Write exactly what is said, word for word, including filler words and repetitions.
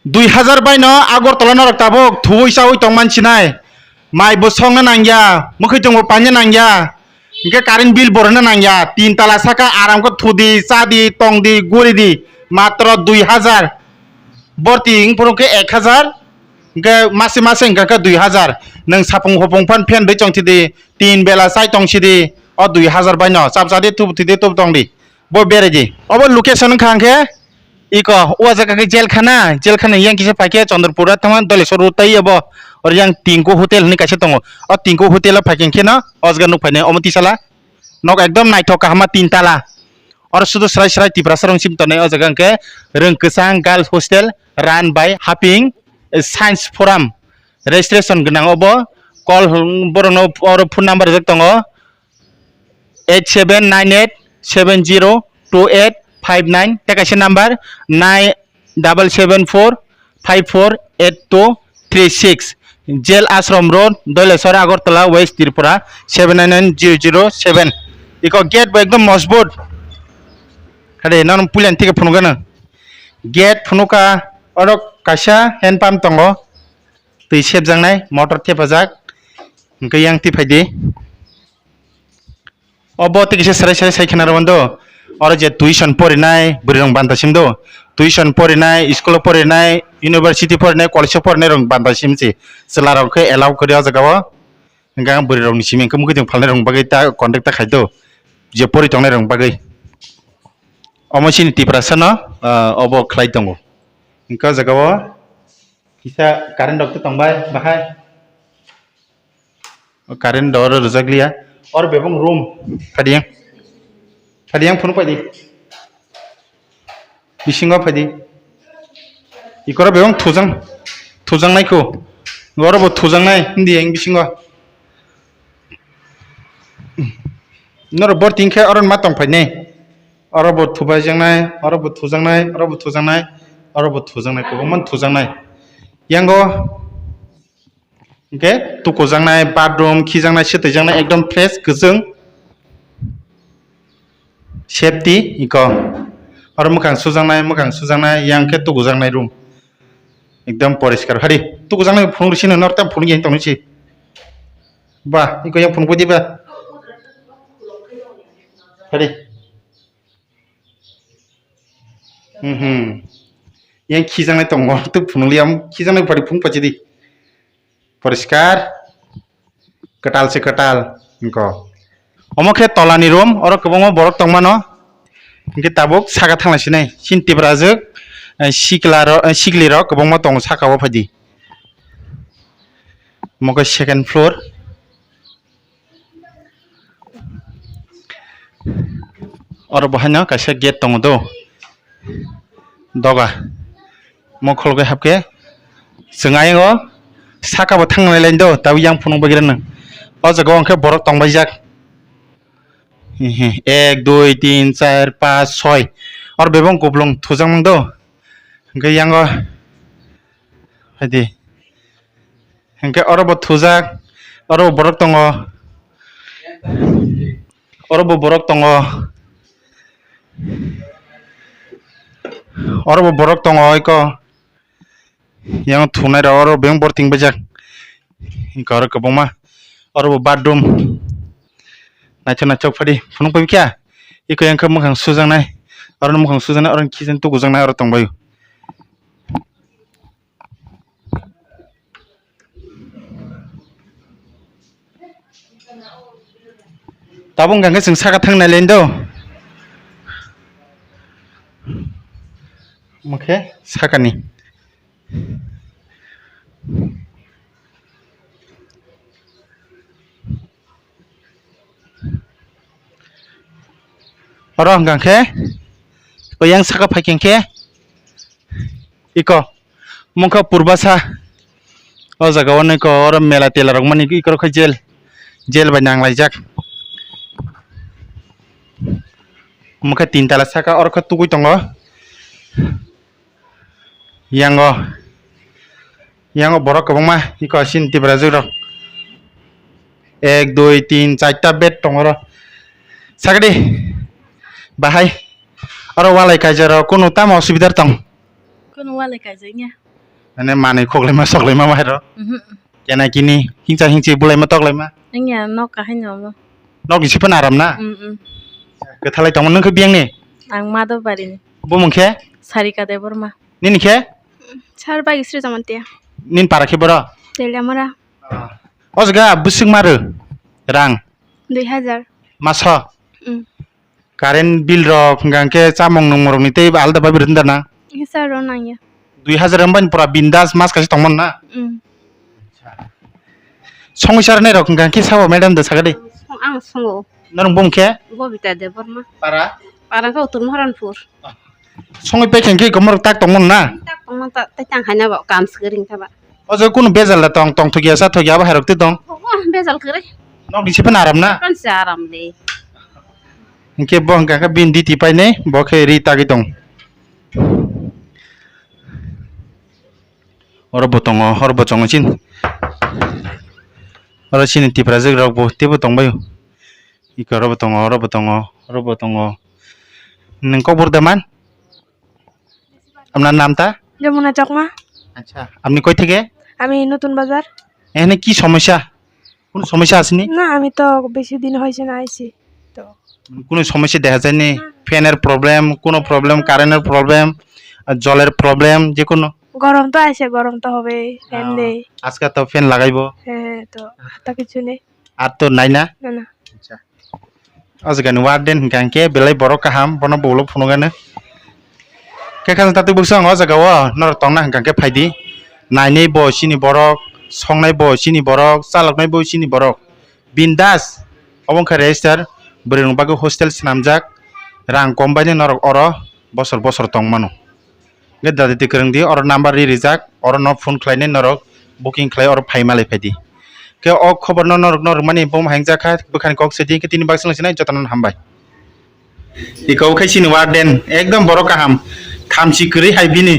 Dui hazar bai no Agartala norok tabuk thuwi chawi tong man sinai. Mai bo songna nangya, mwkhwi tongbo paina nangya. Hingke current bill borokna nangya. Tin tala saka aram khe thudi, chadi, tongdi, guridi. Matro dui hazar. Borti wng phuru khe ek hazar. Hingke mase mase hingka khe dui hazar. Nwng sapung hopung phan fan rwi chong sidi. Tin bela chai tong sidi. O dui hazar bai no. Chap chadi, tubu thidi, tubu tongdi. Bo beredi. Obo location wngkha hingke iko, o jaga khe jail khana, jail khana yang kisa phaikhe Chandrapur thangma Doleswar road tai abo. Oro yang Tinku Hotel hinwi kaisa tongo. O Tinku Hotel o phaikhe hingke no o jaga nuk phainai omo tisala. Nok ekdom naithok kahama tin tala. Oro sudu srai srai Tiprasa rong sim tongnai o jaga hingke Rwng Kwchang Girls Hostel run by Haping Science Forum. Registration gwnang obo. Call borokno oro phone number rijak tongo. Eight seven nine eight seven zero two eight five nine, tei kaisa number nine double seven four five four eight two three six, Jail Ashram Road, Doileswar, Agartala, West Tripura, seven nine nine zero zero seven. Iko gate bo ekdom mojbut. Hade, nang puilan thike phunukgano. Gate phunuka, oro kaisa hand pump tongo. Twi sepjaknai, motor thepajak. Hingke yang twi phaidi. Obo tei kisa serai serai sai khena rw mando. Oro je tuition porinai bwrwi rok banta sim do. Tuition porinai, school o porinai, university porinai, college o porinai rok banta sim si. Chwla rok khe allow kwrwi o jaga o. Hingke ang bwrwi rok ni simi hingke mukhuitwng phalnai rok bagwi ta contact ta khai do. Je pori tongnai rok bagwi. Omo chini Tiprasa no, ah, obo khlai tongo. Hingke o jaga o kisa current rok tongbai bahai. O current do oro rwjak liya. Oro bebak room. Phadi yang. Phadi yang phunuk phadi. Bisingo phadi. Ikoro bebak thujang. Thujang nai kho. Oro bo thujang nai. Hindi yang bisingo. Noro bor tin khe oro ma tong phai ne. Oro bo thubai jang nai. Oro bo thujang nai. Oro bo thujang nai. Oro bo thujang nai. Kwbangma thujang nai. Yango. Hingke tukujaknai, bathroom, khijaknai, swtwijaknai, ekdom fresh, kwchwng, safety, iko. Oro mwkhang sujaknai, mwkhang sujaknai, yang khe tukujaknai room. Ekdom poriskar. Hari, tukujaknai phunuk rwsino, nor tam phunuk yang tongwi si. Ba, iko yang phunuk di ba. Hari. Mhm. Yang khijaknai tongo, tu phunuk liya, khijaknai pari phunuk pachi di. Poriskar, kwtal se kwtal, wngkho. Omo khe tolani room, oro kwbangma borok tongmano. Hingke tabuk saka thangna sinai. Chini Tiprajwk, eh, sikla ro-, eh, sikli rok kwbangma tongo saka o phaidi. Omo khe second floor. Oro bo haino kaisa gate tongo do. Doga. Mo khulugwi hapkhe chwng ayang o saka bo thangnai line do, tabuk yang phunuk bagwi rwnw. O jaga o hwnkhe borok tongbaijak. Ek, dui, tin, char, panch, soi. Oro bebak kuplung thujak mang do. Hwnkhe yang o haidi. Hwnkhe oro bo thujak, oro bo borok tongo. Oro bo borok tongo. Oro bo borok tongo eko. Yang thunai rok oro beng bor ting bajak. Hwnkhe oro kwbangma. Oro bo bathroom. Naithok naithok phadi phunuk pai kha. Eko yang khe mwkhang sujaknai. Oro ni mwkhang sujaknai, oro ni khijan tukujaknai, oro tongbaio. Tabuk hwnkha khe chwng saka thang nai line do. Omo khe sakani. Oro hwnkha khe, o yang saka phai khe, iko, mungkha purbasa, o jaga o nai ko, oro mela tela rok mani, iko rok khe jail, jail bai nang laijak. Mungkha tin tala saka, oro khe tugui tongo. Yango, yango borok kwbangma, iko chini Tiprajwk rok. Ek, dui, tin, charta bed tongo oro. Sagadi, bahai, oro walai kaijak rok kunu tamo osubida tong? Kunu walai kaijak ya. Mane manwi khoklaima soklaima bahai rok. Mhm. Kena kini hingcha hingchi bulaima toklaima. Wngya nok kahai no omo. Nok ni sipan aram na? Mm, mm. Kwthalai tongma nung khe biyang ni? Ang Madhobari ni. Bumung khe? Sarika Debbarma. Nini khe? Sar Bagisri Jamantia. Nin para khe boro? Teliamura. O jaga bwswk maru rang? Dui hajar. Maso? Mm. Current bill rok hwnkha khe chamung nungmung rokni tei alda bai rwdana? Isa ro nangya. Dui hajar wngbai pura bindas mas kaisa tongmano na? Mm. Songwi sarnai rok hwnkha khe sabo madam da sakadi. Ang songo. Norok bum khe? Bobita Debbarma. Para? Para khe Uttor Moharanpur. Songwi paikha khe komor tak tongmano na? Tak tongmano ta, tei tang haina ba kam swkring ta ba. O jaga kunu bejal da tong, tong thokya, sa thokya, abo hairok twi tong. Oh, bejal kwrwi. Nok ni sipan aram na? Kan se aram de. Hingke bo hingka khe bini diti painai, bo khe ri tagwi tong. Oro bo tongo, oro bo tongo chin. Oro chini Tiprajwk rok bo teibo tongbaio. Iko oro bo tongo, oro bo tongo, oro bo tongo. Nwng kokborok da man? আপনার নামটা? যমুনা চাকমা। আচ্ছা, আপনি কই থেকে? আমি নতুন বাজার। এখানে কি সমস্যা? কোনো সমস্যা আসেনি? না, আমি তো বেশি দিন হয়েছে না আইছি। তো কোনো সমস্যা দেখা যায়নি? না। ফ্যানের প্রবলেম, কোনো প্রবলেম, কারেন্টের প্রবলেম, আর জলের প্রবলেম, যে কোনো? গরম তো আছে, গরম তো হবেই, ফ্যান আহ, নেই। আজকে তো ফ্যান লাগাইবো। হ্যাঁ, হ্যাঁ, তো, তো কিছু নেই। Ar to nai na? Na, na. Acha. O jaga ni warden hingka hingke belai borok kaham, bono bolok phunukgano. Khe khajang tatwi bwswk ang o jaga o norok tongna hingka hingke phaidi. Nainai bo chini borok, songnai bo chini borok, chaloknai bo chini borok. Bindas, obo wngkha register, bwrwi rok bagwi hostel swnamjak, rang kom bai norok oro bosor bosor tong mano. Hingke dadi twi kwrwng di, oro number ri rijak, oro no phone khlainai norok booking khlai oro phai malai phai di. Hingke o khobor no norok no rwmani bo ma hengjakha, bwkhani kok se di, hingke tini baksa sinai jotono hambai. Iko khai chini warden, ekdom borok kaham, thamchi kwrwi hai bini,